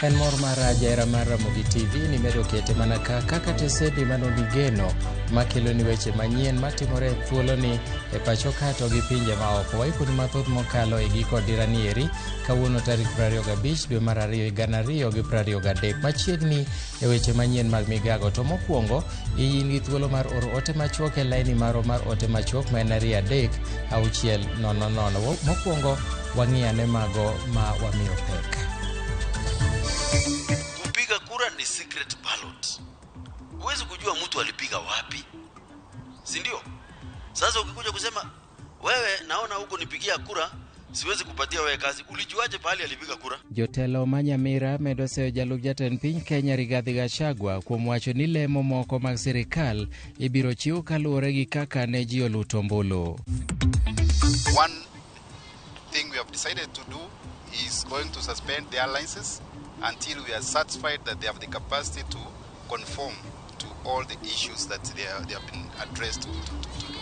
En mor mara jahera mar Ramogi TV ni medo kete mana ka kaka tesedi manonigeno makeloni weche manyien matimore e thuoloni e pacho ka to gi pinje maoko. Waikoni mathoth mokalo e giko dira ni eri kawuono tarik 25 dwe mar ariyo higa 2023 machiegni e weche manyien mag migago. To mokwongo in gi thuolo mar oro ote machuok e laini marwa mar ote machuok ma en 2 3 6 0 0. Mokwongo wang'i ane mago ma wamiyo pek. Kupiga kura ni secret ballot. Huwezi kujua mtu alipiga wapi, si ndio? Sasa ukikuja kusema wewe, naona huko nipigia kura, siwezi kupatia wewe kazi, ulijuaje pahali alipiga kura? Jotelo ma Nyamira medo seyo jalup jatend piny Kenya Rigathi Gachagua kuom wacho ni lemo moko mag sirikal ibiro chiw kaluwore gi kaka ne ji oluto ombulu. One thing we have decided to do is going to suspend their licenses until we are satisfied that they have the capacity to conform to all the issues that they have been addressed to do.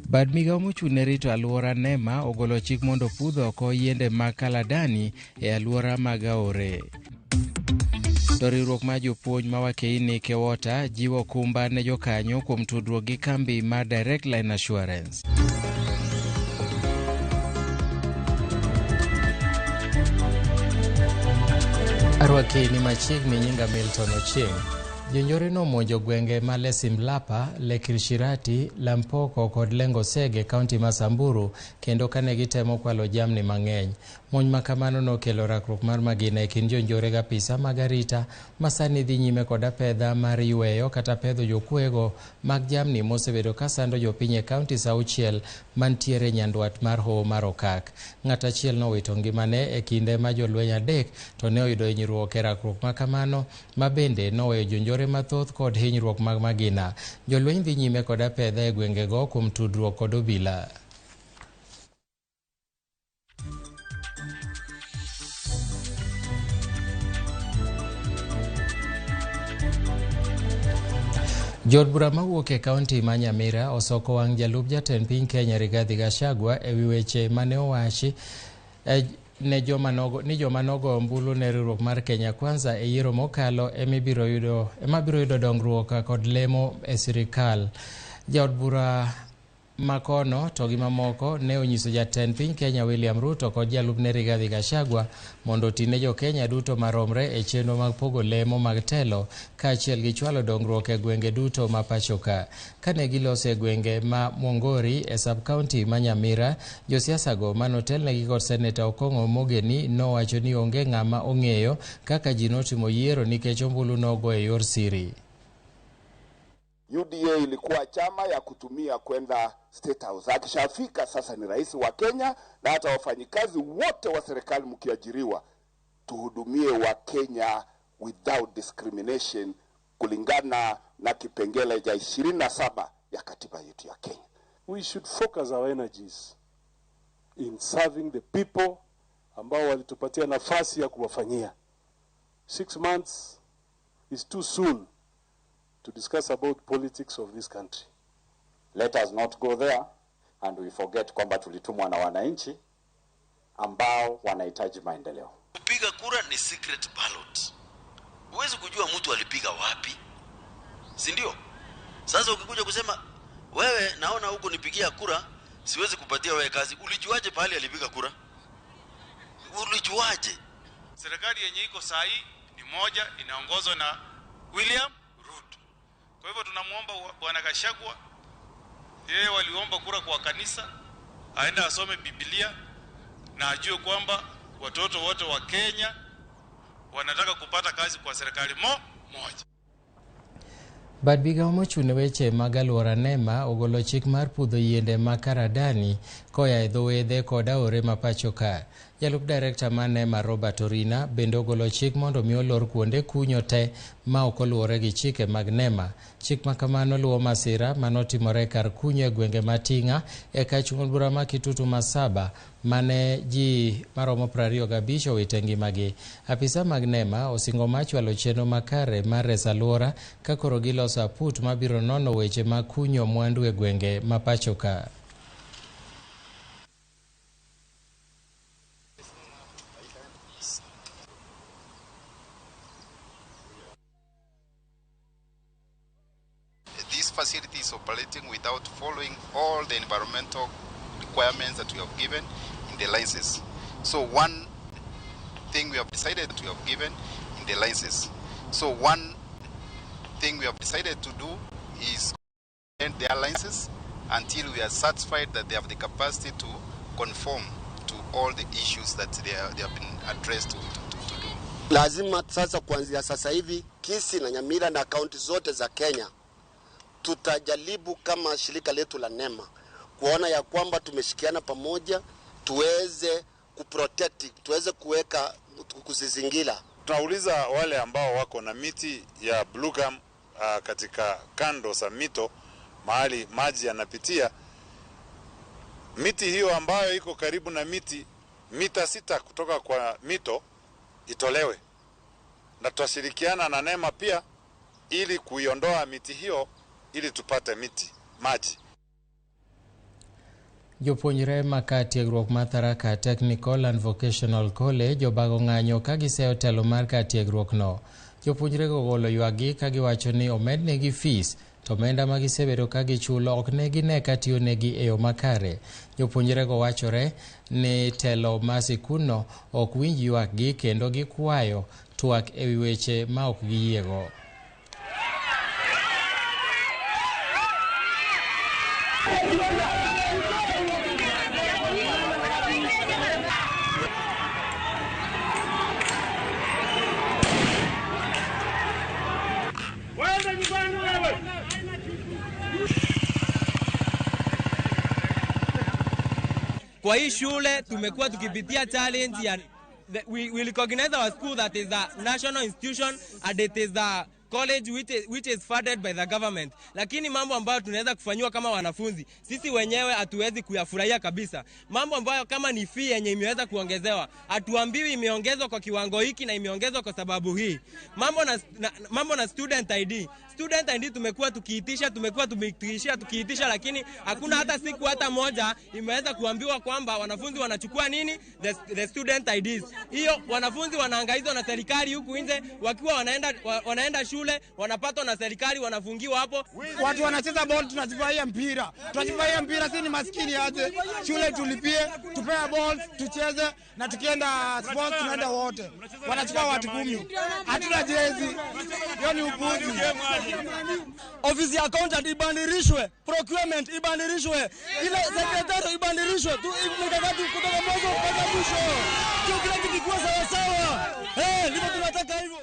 Bad migawo mochung' ne rito alwora NEMA ogolo chik mondo pudh oko yiende mag kaladani e alwora mag aore. To riwruok mar jopuonj ma wakeini Kewota jiwo okumba ne jokanyo kuom tudruok gi kambi mar Direct Line Assurance. Arwaki ni machiegni nyinga Milton Ochieng'. Jonjore nomonjo gwenge ma Lesimlapa, Lekirshirati, Lampoko kod Lengosege kaunti ma Samburu kendo kane gitemo kwalo jamni mang'eny. Monj ma kamano nokelo rakruok mar magina e kind jonjore gi apisa mag arita ma sani dhi nyime kod apedha mar yweyo kata pedho jokuoyego mag jamni mosebedo ka sando jopiny e kauntis auchiel mantiere nyandwat mar hoho mar Okak. Ng'at achiel nowito ngimane e kinde ma jolweny adek to ne oyudo hinyruok e rakruok ma kamano ma bende noweyo jonjore mathoth kod hinyruok mag magina. Jolweny dhi nyime kod apedha e gwengego kuom tudruok kod obila. Jood bura mawuok e kaunti ma Nyamira osoko wang' jalup jatend piny Kenya Rigathi Gachagua e wi weche mane owachi ne joma nogo, ni joma nogo ombulu ne riwruok mar Kenya Kwanza e yiero mokalo ema ibiro yudo ema biro yudo dongruok kod lemo e sirikal. Jaod bura makono to gi mamoko ne onyiso jatend piny Kenya William Ruto kod jalupne Rigathi Gachagua mondo oti ne jo-Kenya duto maromre e chenro mag pogo lemo mag telo kaachiel gi chwalo dongruok e gwenge duto ma pacho ka. Kane giloso e gwenge ma Mwongori e sub-county ma Nyamira, josiasa go manotelnegi kod Seneta Okong'o Omogeni nowacho ni onge ng'ama ong'eyo kaka ji notimo yiero nikech ombulu nogo e yor siri. UDA ilikuwa chama ya kutumia kwenda State House. Akishafika sasa ni rais wa Kenya, na hata wafanyikazi wote wa serikali mkiajiriwa, tuhudumie Wakenya without discrimination kulingana na kipengele cha 27 ya katiba yetu ya Kenya. We should focus our energies in serving the people ambao walitupatia nafasi ya kuwafanyia. 6 months is too soon to discuss about politics of this country. Let us not go there and we forget kwamba tulitumwa na wananchi ambao wanahitaji maendeleo. Kupiga kura ni secret ballot. Huwezi kujua mtu alipiga wapi, si ndio? Sasa ukikuja kusema wewe, naona huko nipigia kura, siwezi kupatia wewe kazi, ulijuaje pahali alipiga kura? Ulijuaje? Serikali yenye iko saa hii ni moja, inaongozwa na William Ruto. Kwa hivyo tunamwomba Bwana Gachagua, yeye waliomba kura kwa kanisa, aende asome Biblia na ajue kwamba watoto wote wa Kenya wanataka kupata kazi kwa serikali moja. Bad migawo mochung' ne weche mag alwora NEMA ogolo chik mar pudho yiende mag karadani koa e dho wedhe kod aore ma pacho ka. Jalup direkta mar NEMA Robert Orina bende ogolo chik mondo mi olor kuonde kunyo te ma ok oluwore gi chike mag NEMA. Chik ma kamano luwo masira manotimore kar kunyo e gwenge ma Ting'a e kar chung' od bura ma Kitutu Masaba mane ji maromo 25 owito ngimagi. Apisa mag NEMA osingo mar chwalo chenro makare mar reso alwora ka koro giloso aput mabiro nono weche mag kunyo mwandu e gwenge ma pacho ka. facility is operating without following all the environmental requirements that we have given in the license. So one thing we have decided we have given in the license. So one thing we have decided to do is end their licenses until we are satisfied that they have the capacity to conform to all the issues that they have been addressed to do. Lazima sasa kuanzia sasa hivi Kisii na Nyamira na kaunti zote za Kenya tutajaribu kama shirika letu la NEMA kuona ya kwamba tumeshikiana pamoja tuweze kuprotect, tuweze kuweka kuzizingira. Tunauliza wale ambao wako na miti ya blue gum katika kando za mito mahali maji yanapitia, miti hiyo ambayo iko karibu na miti mita 6 kutoka kwa mito itolewe, na tutashirikiana na NEMA pia ili kuiondoa miti hiyo ili tupate miti maji. Jopuonjre ma kar tiegruok mar Tharaka Technical and Vocational College obago ng'anyo ka giseyo telo mar kar tiegruok no. Jopuonjrego ogolo ywakgi ka giwacho ni omednegi fees to omenda ma gisebedo ka gichulo ok ne gine ka tiyonegi e yo makare. Jopuonjrego wachore ni telo mar sikundno ok winj ywakgi kendo gikwayo twak ewi weche ma ok giyiego. Kwa hii shule tumekuwa tukipitia challenge ya we recognize our school that is a national institution and it is a college which is funded by the government. Lakini mambo ambayo tunaweza kufanywa kama wanafunzi sisi wenyewe hatuwezi kuyafurahia kabisa. Mambo ambayo kama ni fee yenye imeweza kuongezewa, hatuambiwi imeongezwa kwa kiwango hiki na imeongezwa kwa sababu hii. Mambo na student ID. Student ID tumekuwa tukiitisha, tukiitisha, lakini hakuna hata siku hata moja imeweza kuambiwa kwamba wanafunzi wanachukua nini the student IDs. Hiyo wanafunzi wanahangaizwa na serikali huku nje wakiwa wanaenda shule, wanapatwa na serikali, wanafungiwa hapo. Watu wanacheza ball, tunajifurahia mpira. Tunajifurahia mpira, si ni maskini aje. Shule tulipie, tupea balls, tucheze na tukienda sports tunaenda wote. Wanachukua watu 10. Hatuna jezi. Hiyo ni upuzi. Ofisi ya accountant ibandirishwe, procurement ibandirishwe, ile secretary ibandirishwe, tu mikakati kutoka mwanzo mpaka mwisho. Kila kitu kikuwa sawa sawa. Ndivyo tunataka hivyo.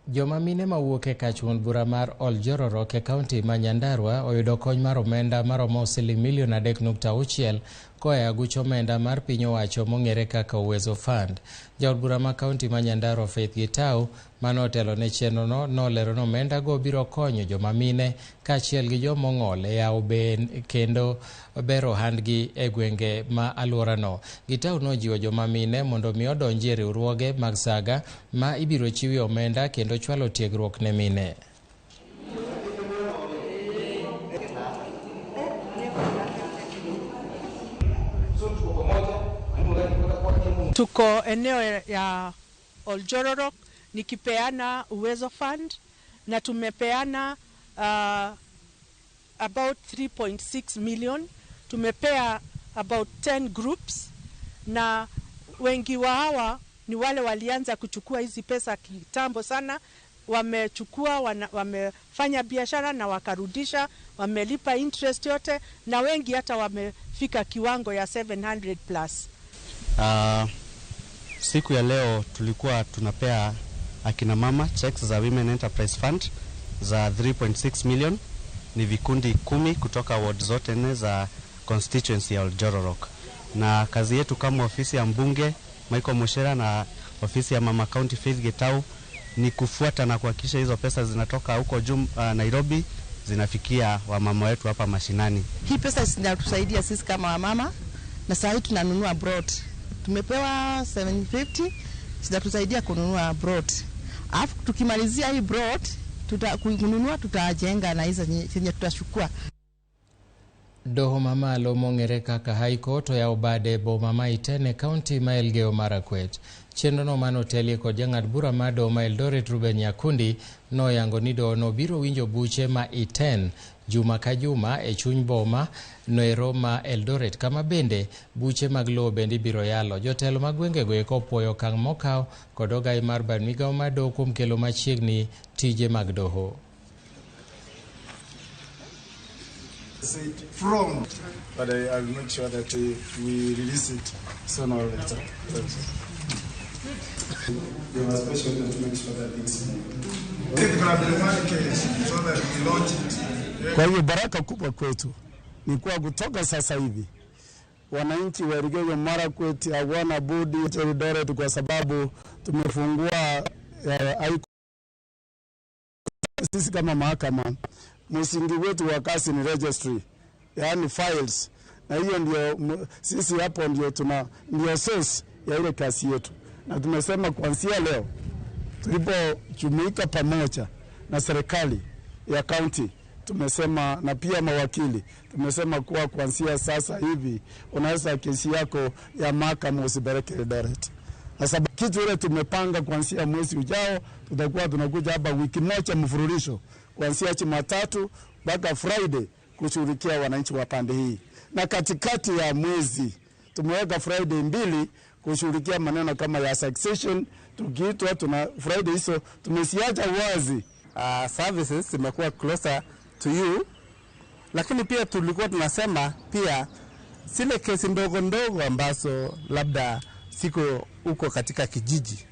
Joma mine mawuok e kach wuon bura mar Oljororok e kaunti ma Nyandarua oyudo kony mar omenda maromo siling milion 3.6 koa e aguch omenda mar piny owacho mong'ere kaka Uwezo Fund. Jaod bura ma kaunti ma Nyandarua Faith Gitau mane otelo ne chenrono nolero ni omenda go biro konyo joma mine kaachiel gi joma ong'ol e yawo kendo bero ohandgi e gwenge ma alworano. Gitau nojiwo joma mine mondo mi odonji e riwruoge mag saga ma ibiro chiwie omenda kendo chwalo tiegruok ne mine. Tuko eneo ya Oljororok nikipeana Uwezo Fund na tumepeana about 3.6 million. Tumepea about 10 groups na wengi wa hawa ni wale walianza kuchukua hizi pesa kitambo sana. Wamechukua, wamefanya biashara na wakarudisha, wamelipa interest yote na wengi hata wamefika kiwango ya 700 plus. Siku ya leo tulikuwa tunapea akina mama checks za Women Enterprise Fund za 3.6 million. Ni vikundi 10 kutoka ward zote 4 za constituency ya Oljororok. Na kazi yetu kama ofisi ya mbunge Michael Mushera na ofisi ya mama county Faith Gitau ni kufuata na kuhakikisha hizo pesa zinatoka huko Nairobi zinafikia wamama wetu hapa mashinani. Hii pesa zinatusaidia sisi kama wamama na sasa hivi tunanunua broad. Tumepewa 750 zitatusaidia kununua broad. Alafu tukimalizia hii broad tuta kununua tutajenga na hizo zenye tutachukua. Doho mamalo mong'ere kaka High Court oyawo bade e boma ma Iten e kaunti ma Elgeyo Marakwet. Chenrono mane otelie kod jang'ad bura mar doho ma Eldoret Ruben Nyakundi noyango ni dohono biro winjo buche ma Iten juma ka juma e chuny boma noero ma Eldoret kama bende buche mag lowo bende ibiro yalo. Jotelo mag gwengego eko opuoyo okang' mokaw kod ogai mar bad migawo mar doho kuom kelo machiegni tije mag doho. Said from, but I will make sure that we release it sooner or later. We have a special to make sure that things move. So that we launch it. Kwa hiyo baraka kubwa kwetu ni kuwa kutoka sasa hivi wananchi wa Elgeyo Marakwet hawana budi Eldoret kwa sababu tumefungua sisi kama mahakama msingi wetu wa kazi ni registry, yaani files, na hiyo ndio sisi hapo ndio tuna ndio source ya ile kazi yetu, na tumesema kuanzia leo tulipojumuika pamoja na serikali ya county tumesema na pia mawakili tumesema kuwa kuanzia sasa hivi unaweza kesi yako ya mahakama usipeleke Eldoret. Sasa kitu ile tumepanga kuanzia mwezi ujao tutakuwa tunakuja hapa wiki moja mfululizo kuanzia Jumatatu mpaka Friday kushughulikia wananchi wa pande hii, na katikati ya mwezi tumeweka Friday 2 kushughulikia maneno kama ya succession. Tukiitwa tuna Friday hizo tumesiacha wazi. Services zimekuwa closer to you, lakini pia tulikuwa tunasema pia zile kesi ndogo ndogo ambazo labda siko huko katika kijiji,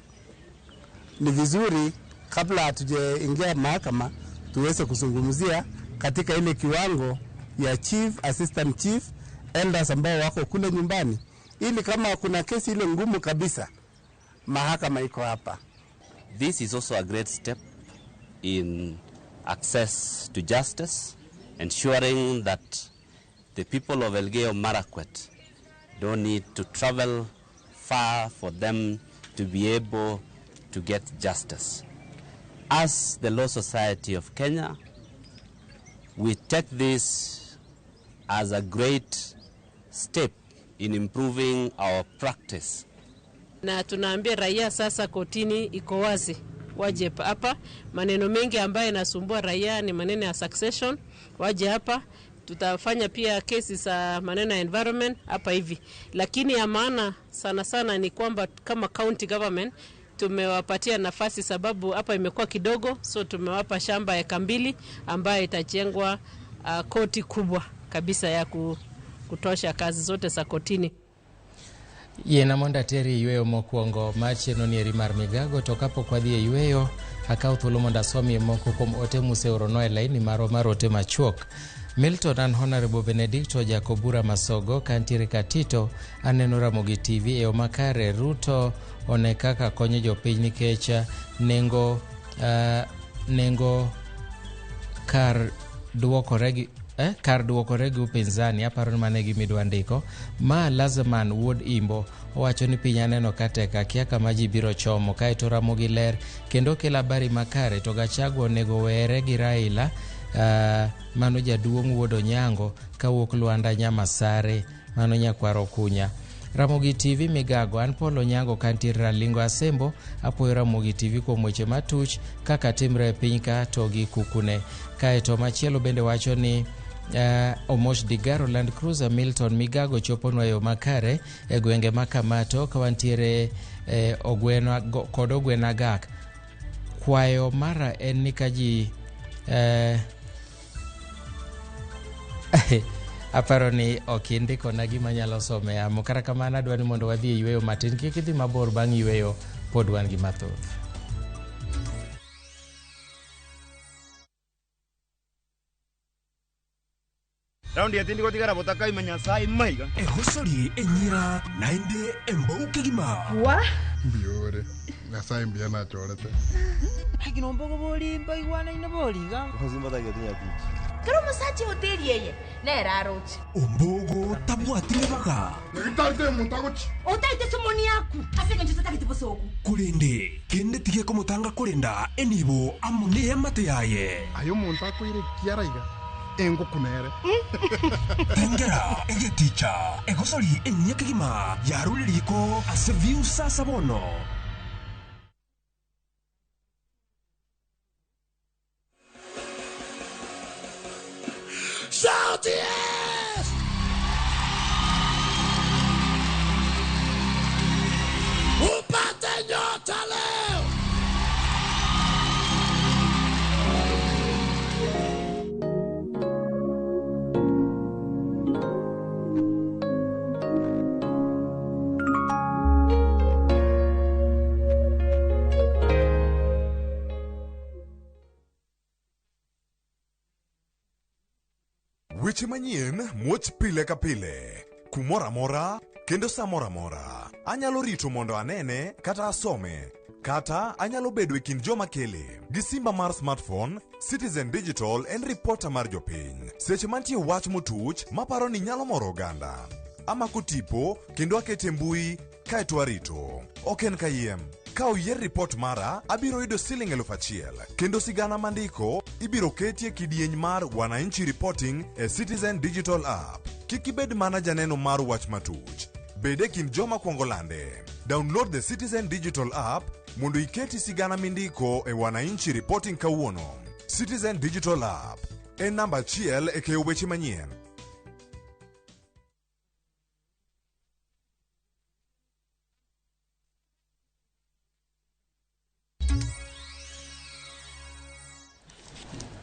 ni vizuri kabla hatujaingia mahakama tuweze kuzungumzia katika ile kiwango ya chief, assistant chief, elders ambao wako kule nyumbani, ili kama kuna kesi ile ngumu kabisa mahakama iko hapa. This is also a great step in access to justice, ensuring that the people of Elgeyo Marakwet don't need to travel far for them to be able to get justice. As the Law Society of Kenya, we take this as a great step in improving our practice. Na tunaambia raia sasa kotini iko wazi, waje hapa. Maneno mengi ambayo yanasumbua raia ni maneno ya succession, waje hapa. Tutafanya pia kesi za maneno ya environment hapa hivi. Lakini ya maana sana sana ni kwamba kama county government tumewapatia nafasi, sababu hapa imekuwa kidogo, so tumewapa shamba eka 2 ambayo itajengwa koti kubwa kabisa ya kutosha kazi zote za kotini. Yiena mondo ateri e yweyo mokwongo mar chenro ni eri mar migago, to kapok wadhi e yweyo akaw thuolo mondo asomie moko kuom ote museoronwa e laini marwa mar ote machuok. Milton and Honorable Benedicto Jakobura Masogo kantiere Katito aneno Ramogi TV e yo makare. Ruto one kaka konyo jopiny nikech nengo kar duokore gi kar duokore gi upinzani. Aparo ni mano e gima idwa ndiko. Ma Lazaman wuod Imbo owacho ni piny aneno ka tek, akia kama ji biro chomo. Kaeto Ramogi ler kendo kelo habari makare. To Gachagua onego were gi Raila. Mano jaduong' wuod Onyango kawuok Luanda Nyamasare, mano nyakwaro Kunya. Ramogi TV migago, an Paul Onyango kantiere Ralingo Asembo, apuoyo Ramogi TV kuom weche matuch kaka timre e piny ka to gi kukune. Kaeto machielo bende wacho ni Omosh Digaro Land Cruiser Milton Migago choponwa yo makare e gwenge ma Kamato ka wantiere Ogwena kod Ogwena Gak. Kwayo mara en ni ka ji aparo ni ok indikona gima nyalo some yamo. Kata kamano adwa ni mondo wadhi e yweyo matin, kik idhi mabor, bang' yweyo pod wan gi mathoth. Raundi ya tindi gotigara botaka imenya sai maiga. Ehosori enyira naende embouke gima. Wa? Mbiore. Nyasaye mbia nachorete. Hagino mbogo boli mbaigwana ina boliga. Hozimba tagetia tichi. Kero musachi hoteli yeye. Nera arochi. Ombogo tabwatire baga. Ngitarite muntagochi. Otaite somoni yaku. Asenge ncho tatagete bosoku. Kurinde kende tige komutanga kurinda enibo amune amate yaye. Ayo muntu akwire kiaraiga. Engokunere. Tengera egeticha egosori enyekigima yaruririko ase view sasa bono. Shout yes! Upate nyota leo. Weche manyien muoch pile ka pile, kumoro amora kendo sa moro amora. Anyalo rito mondo anene kata asome, kata anyalo bedo e kind joma kele. Gi simba mar smartphone, Citizen Digital en ripota mar jopiny. Seche mantie wach motuch maparo ni nyalo moro oganda. Amako tipo kendo akete mbui kaeto arito. Ok en kayiem. Ka oyier ripot mara, abiro yudo siling 1000 kendo sigana mandiko ibiro ketie kidieny mar Wananchi Reporting e Citizen Digital App. Kik ibed mana janeno mar wach matuch. Bed e kind joma kwongo lande. Download the Citizen Digital App mondo iketi sigana mindiko e Wananchi Reporting kawuono. Citizen Digital App en namba 1 e keyo weche manyien.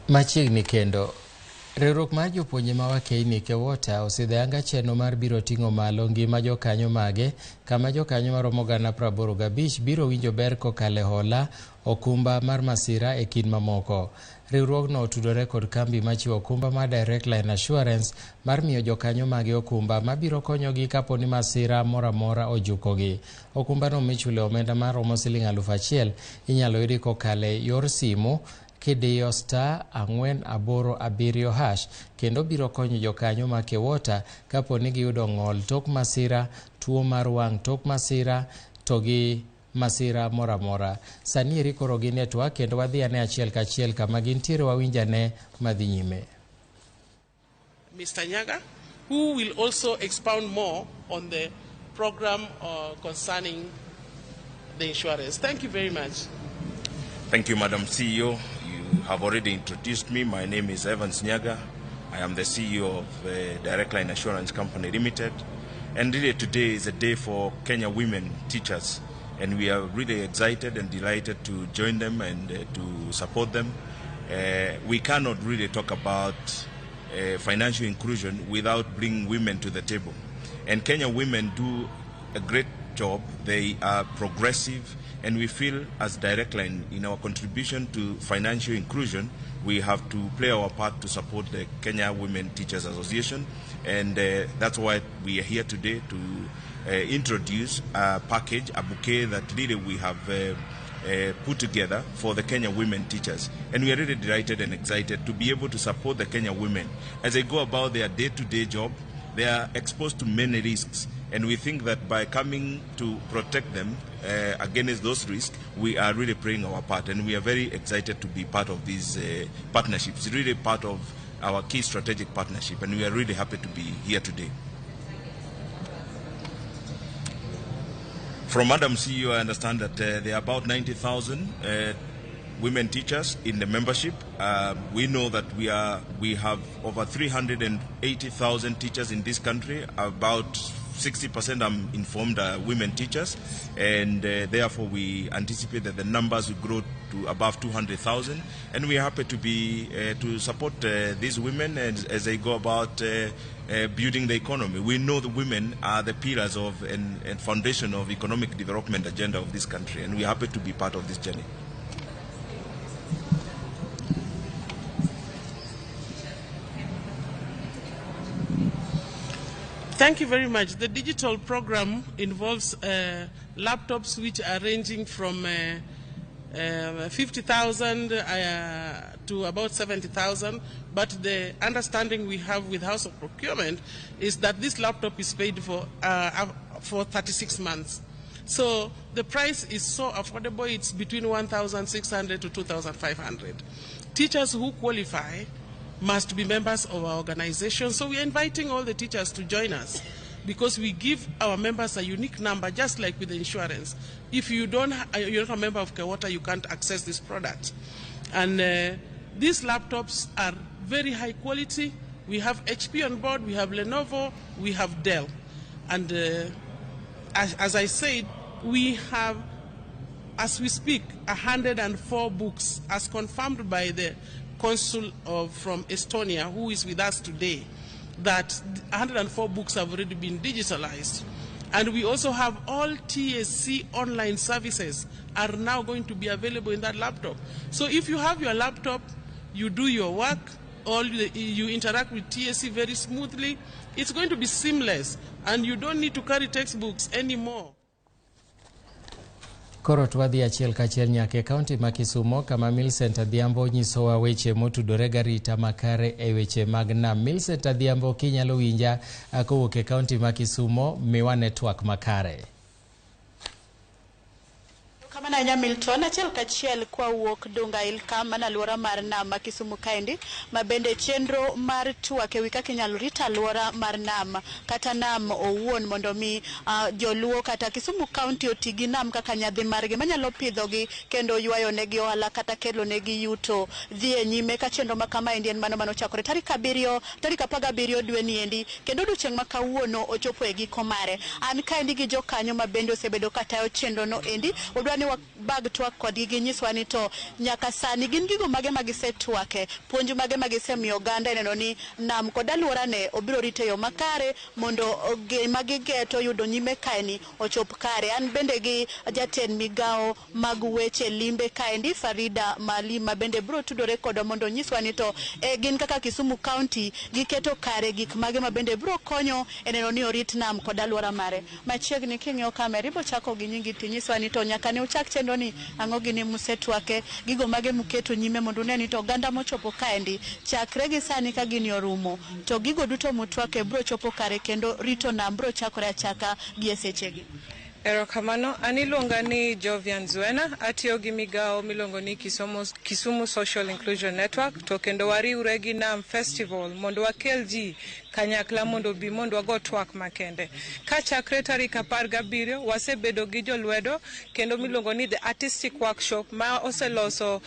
Machiegni kendo, riwruok mar jopuonje ma Wakeini KEWOTA osidho ayanga chenro mar biro ting'o malo ngima jokanyo mage kama jokanyo maromo 85,000 biro winjo ber kokalo e hola, okumba mar masira e kind mamoko. Riwruogno otudore kod kambi machiwo okumba mar Direct Line Assurance mar miyo jokanyo mage okumba mabiro konyogi kapo ni masira moro amora ojukogi. Okumbano michulo omenda maromo siling 1000 inyalo yudi kokalo e yor simu kidiyo *487# kendo biro konyo jokanyo ma KEWOTA kapo ni giyudo ng'ol tok masira, tuo mar wang' tok masira to gi masira moro amora. Sani eri koro gin e twak kendo wadhi ane achiel kachiel kama gintiere wawinj ane madhi nyime. Mr. Nyaga, who will also expound more on the program concerning the insurance. Thank you very much. Thank you, Madam CEO. You have already introduced me. My name is Evans Nyaga. I am the CEO of Direct Line Assurance Company Limited. And really today is a day for Kenya women teachers. And we are really excited and delighted to join them and to support them. We cannot really talk about financial inclusion without bringing women to the table. And Kenya women do a great job. They are progressive, and we feel as Direct Line in our contribution to financial inclusion, we have to play our part to support the Kenya Women Teachers Association, and that's why we are here today to introduce a package, a bouquet that really we have put together for the Kenya women teachers. And we are really delighted and excited to be able to support the Kenya women as they go about their day-to-day job. They are exposed to many risks, and we think that by coming to protect them against those risks, we are really playing our part, and we are very excited to be part of these partnerships. It's really part of our key strategic partnership, and we are really happy to be here today. From Madam CEO, I understand that there are about 90,000 women teachers in the membership. We know that we have over 380,000 teachers in this country. About 60%, I'm informed, are women teachers, and therefore we anticipate that the numbers will grow to above 200,000, and we are happy to be to support these women as they go about building the economy. We know the women are the pillars of and foundation of economic development agenda of this country, and we are happy to be part of this journey. Thank you very much. The digital program involves laptops which are ranging from 50,000 to about 70,000. But the understanding we have with House of Procurement is that this laptop is paid for 36 months. So the price is so affordable, it's between 1,600 to 2,500. Teachers who qualify must be members of our organization. So we are inviting all the teachers to join us because we give our members a unique number, just like with the insurance. If you don't, you're not a member of Kewota, you can't access this product. And these laptops are very high quality. We have HP on board, we have Lenovo, we have Dell. And as I said, we have, as we speak, 104 books, as confirmed by the consul from Estonia, who is with us today, that 104 books have already been digitalized. And we also have all TSC online services are now going to be available in that laptop. So if you have your laptop, you do your work, you interact with TSC very smoothly. It's going to be seamless, and you don't need to carry textbooks anymore. Koro twadhi achiel kachiel nyaka e kaunti ma Kisumo kama Millicent Adhiambo nyisowa weche motudore gi arita makare e weche mag nam. Millicent Adhiambo, kinyalo winja kowuok e kaunti ma Kisumo, miwa network makare. Kamano ahinya Milton, achiel kachiel kwawuok Dunga Hill mana alwora mar nam ma Kisumu kaendi, ma bende chenro mar twak ewi kaka inyalo rit alwora mar nam kata nam owuon mondo mi joluo kata Kisumu County oti gi nam kaka nyadhi margi manyalo pidhogi kendo ywayo negi ohala kata kelo negi yuto dhi e nyime ka chenro ma kamaendi en mano manochakore tarik 7 tarik 17 dwe ni endi kendo odiochieng' ma kawuono ochopo e giko mare. An kaendi gi jokanyo ma bende osebedo katayo chenro no endi, odwa ni wabag twak kodgi ginyiswa ni to nyaka sani gin gigo mage ma gisetwake, puonj mage ma gisemiyo oganda neno ni nam kod alworane obiro rito e yo makare mondo gima gigeto yudo nyime kaeni ochop kare. An bende gi jatend migawo mag weche limbe kaendi Farida Malima bende biro tudore kodwa mondo onyiswa ni to gin kaka Kisumu County giketo kare gik mage ma bende biro konyo e neno ni orit nam kod alwora mare. Machiegni king'iyo kamera ibo chako gi nyingi tinyiswa ni to nyaka ne uchak chenro ni ang'o gini musetwake, gigo mage muketo nyime mondo une ni to oganda mochopo kaendi chakre gi sani ka gini orumo to gigo duto mutwake biro chopo kare kendo rito nam biro chakore achaka gi e sechegi. Erokamano, an iluonga ni Jovian Zuena, atiyo gi migawo miluongo ni Kisumu Social Inclusion Network, to kendo wariwre gi Nam Festival mondo wakel ji kanyakla mondo obi mondo wago twak makende. Kachakre tarik 17 wasebedo gi jolwedo kendo miluongo ni The Artistic Workshop ma oseloso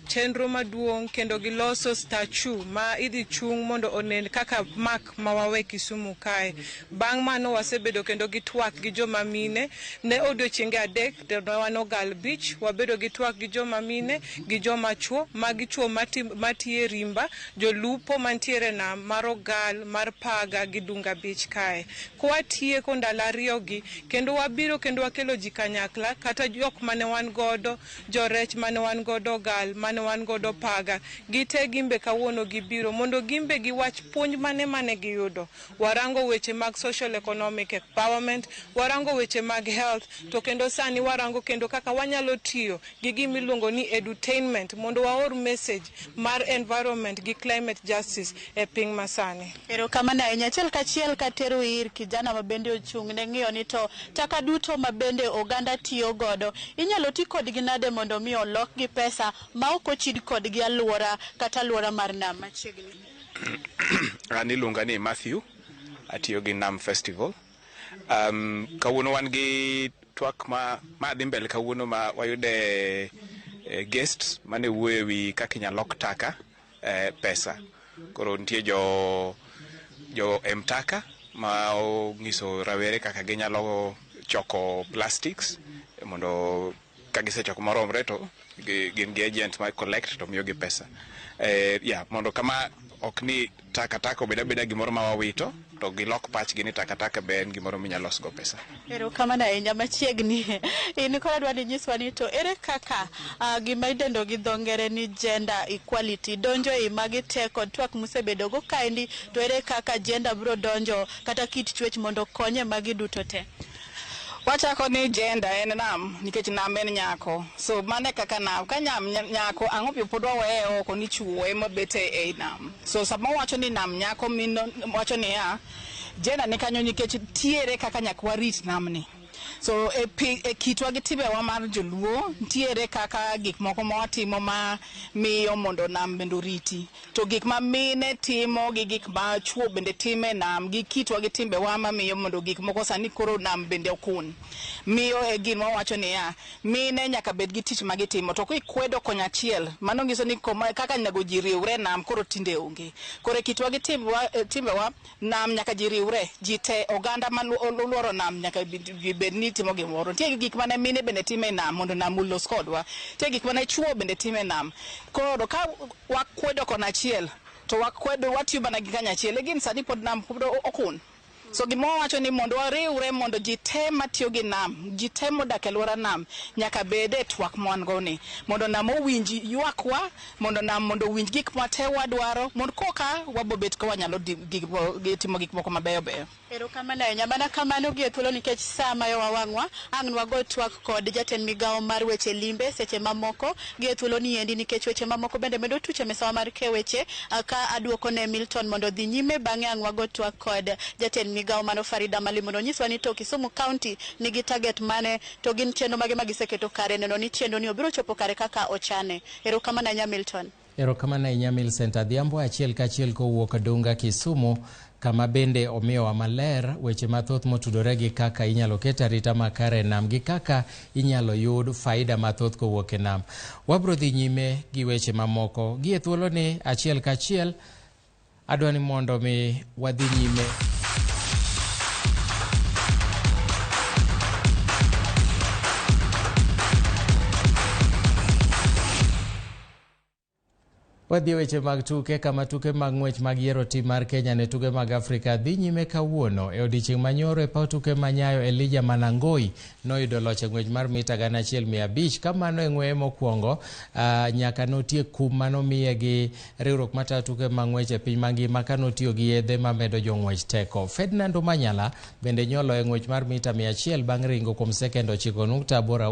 chenro maduong' kendo giloso statue ma idhi chung' mondo onen kaka mak ma wawe Kisumu kae. Bang' mano wasebedo kendo gi twak gi joma mine ne odiochienge 3 to wan Ogal Beach, wabedo gi twak gi joma mine gi joma chuo, magi chuo matiye rimba, jolupo mantiere nam mar Ogal, mar Paga gi Dunga Beach kae. Kwatieko ndalo 2 gi kendo wabiro kendo wakelo ji kanyakla, kata jok mane wan godo jorech mane wan godo Ogal, mane wan godo Paga, gite gimbe kawuono gibiro mondo gimbe giwach puonj mane giyudo. Warango weche mag social economic empowerment, warango weche mag health, to kendo sani warango kendo kaka wanyalo tiyo gi gima iluongo ni edutainment mondo waor message mar environment gi climate justice e piny masani. Erokamano ahinya. Achiel kachiel katero ir kijana ma bende ochung' ne ng'iyo ni to taka duto ma bende oganda tiyo godo inyalo ti kodgi nade mondo mi olokgi pesa ma ok ochid kodgi alwora kata alwora mar nam machiegni. An iluonga ni Matthew, atiyo gi Nam Festival. Kawuono wan gi twak ma dhi mbele kawuono ma wayude guests mane wuoyo ewi kaka inyalo lok taka pesa. Koro nitie jo Mtaka ma onyiso rawere kaka ginyalo choko plastics mondo ka gisechoko moromre to gin gi agent ma collect to miyogi pesa. Mondo kama ok ni takataka obed abeda gimoro ma wawito, to gilok pachgi ni takataka be en gimoro minyalo losgo pesa. Erokamano ahinya. Machiegni in koro adwa ni nyiswa ni to ere kaka gima idendo gi dho ngere ni gender equality donjo ei magi te kod twak musebedogo kaendi, to ere kaka gender biro donjo kata kit chwech mondo okonye magi duto te? Wachako ni gender en nam nikech nam en nyako. So mane kaka nam, ka nam nyako ang'o piyo pod waweye oko ni chuo ema bet ei nam. So sama wacho ni nam nyako mino wacho niya gender ni kanyo nikech tiere kaka nyaka warit namni. So e kitwa gi timbewa mar joluo ntiere kaka gik moko ma watimo ma miyo mondo nam bende oriti. To gik ma mine timo gi gik ma chuo bende timo e nam gi kitwa gi timbewa mamiyo mondo gik moko sani koro nam bende okun. Miyo e gima wawacho niya, mine nyaka bed gi tich ma gitimo to kikwedo konyachiel mano nyiso ni kaka onego ji riwre nam koro tinde onge. Koro e kitwa gi timbewa nam nyaka ji riwre, ji te oganda ma oluoro nam nyaka bed ni timo gimoro. Nitie gik mane mine bende timo e nam mondo nam olos kodwa. Nitie gik mane chuo bende timo e nam. Koro ka wakwedo konachiel to wakwedo watiyo mana gi kanyachiel e gin sani pod nam pod okun. So gima wawacho ni mondo wariwre mondo ji te matiyo gi nam, ji te modak e alwora nam nyaka bed e twak ma wan go ni mondo nam owinj ywakwa, mondo nam mondo owinj gik ma te wadwaro mondo koka wabobet ka wanyalo timo gik moko mabeyo beyo. Erokamano ahinya. Mana kamano gi e thuolo nikech sa mayowa wang'wa ang' nwago twak kod jatend migawo mar weche limbe seche mamoko gi e thuolo ni endi nikech weche mamoko bende medo tuch e misawa mar keyo weche ka aduoko ne Milton mondo odhi nyime bang'e ang' wago twak kod jatend migawo mano Farida Maalim mondo onyiswa ni to Kisumu County nigi target mane to gin chenro mage ma giseketo kare neno ni chenro ni obiro chopo kare kaka ochane. Erokamano ahinya Milton. Erokamano ahinya Millicent Adhiambo achiel kachiel kowuok Dunga Kisumu kama bende omiyowa maler weche mathoth motudore gi kaka inyalo ket arita makare e nam gi kaka inyalo yud faida mathoth kowuok e nam. Wabro dhi nyime gi weche mamoko gi e thuoloni achiel kachiel adwa ni mondo mi wadhi nyime. Wadhi e weche mag tuke kama tuke mag ng'wech mag yiero tim mar Kenya ne tuke mag Afrika dhi nyime kawuono. E odiechieng' manyoro e paw tuke ma Nyayo Elijah Manangoi noyudo loch e ng'wech mar mita 1500 ka mano e ng'weye mokwongo nyaka notiek kum manomiye gi riwruok matayo tuke mag ng'wech e piny mangima ka notiyo gi yedhe mamedo jong'wech teko. Ferdinand Omanyala bende nyoloyo e ng'wech mar mita 100 bang' ringo kuom sekend 9.86.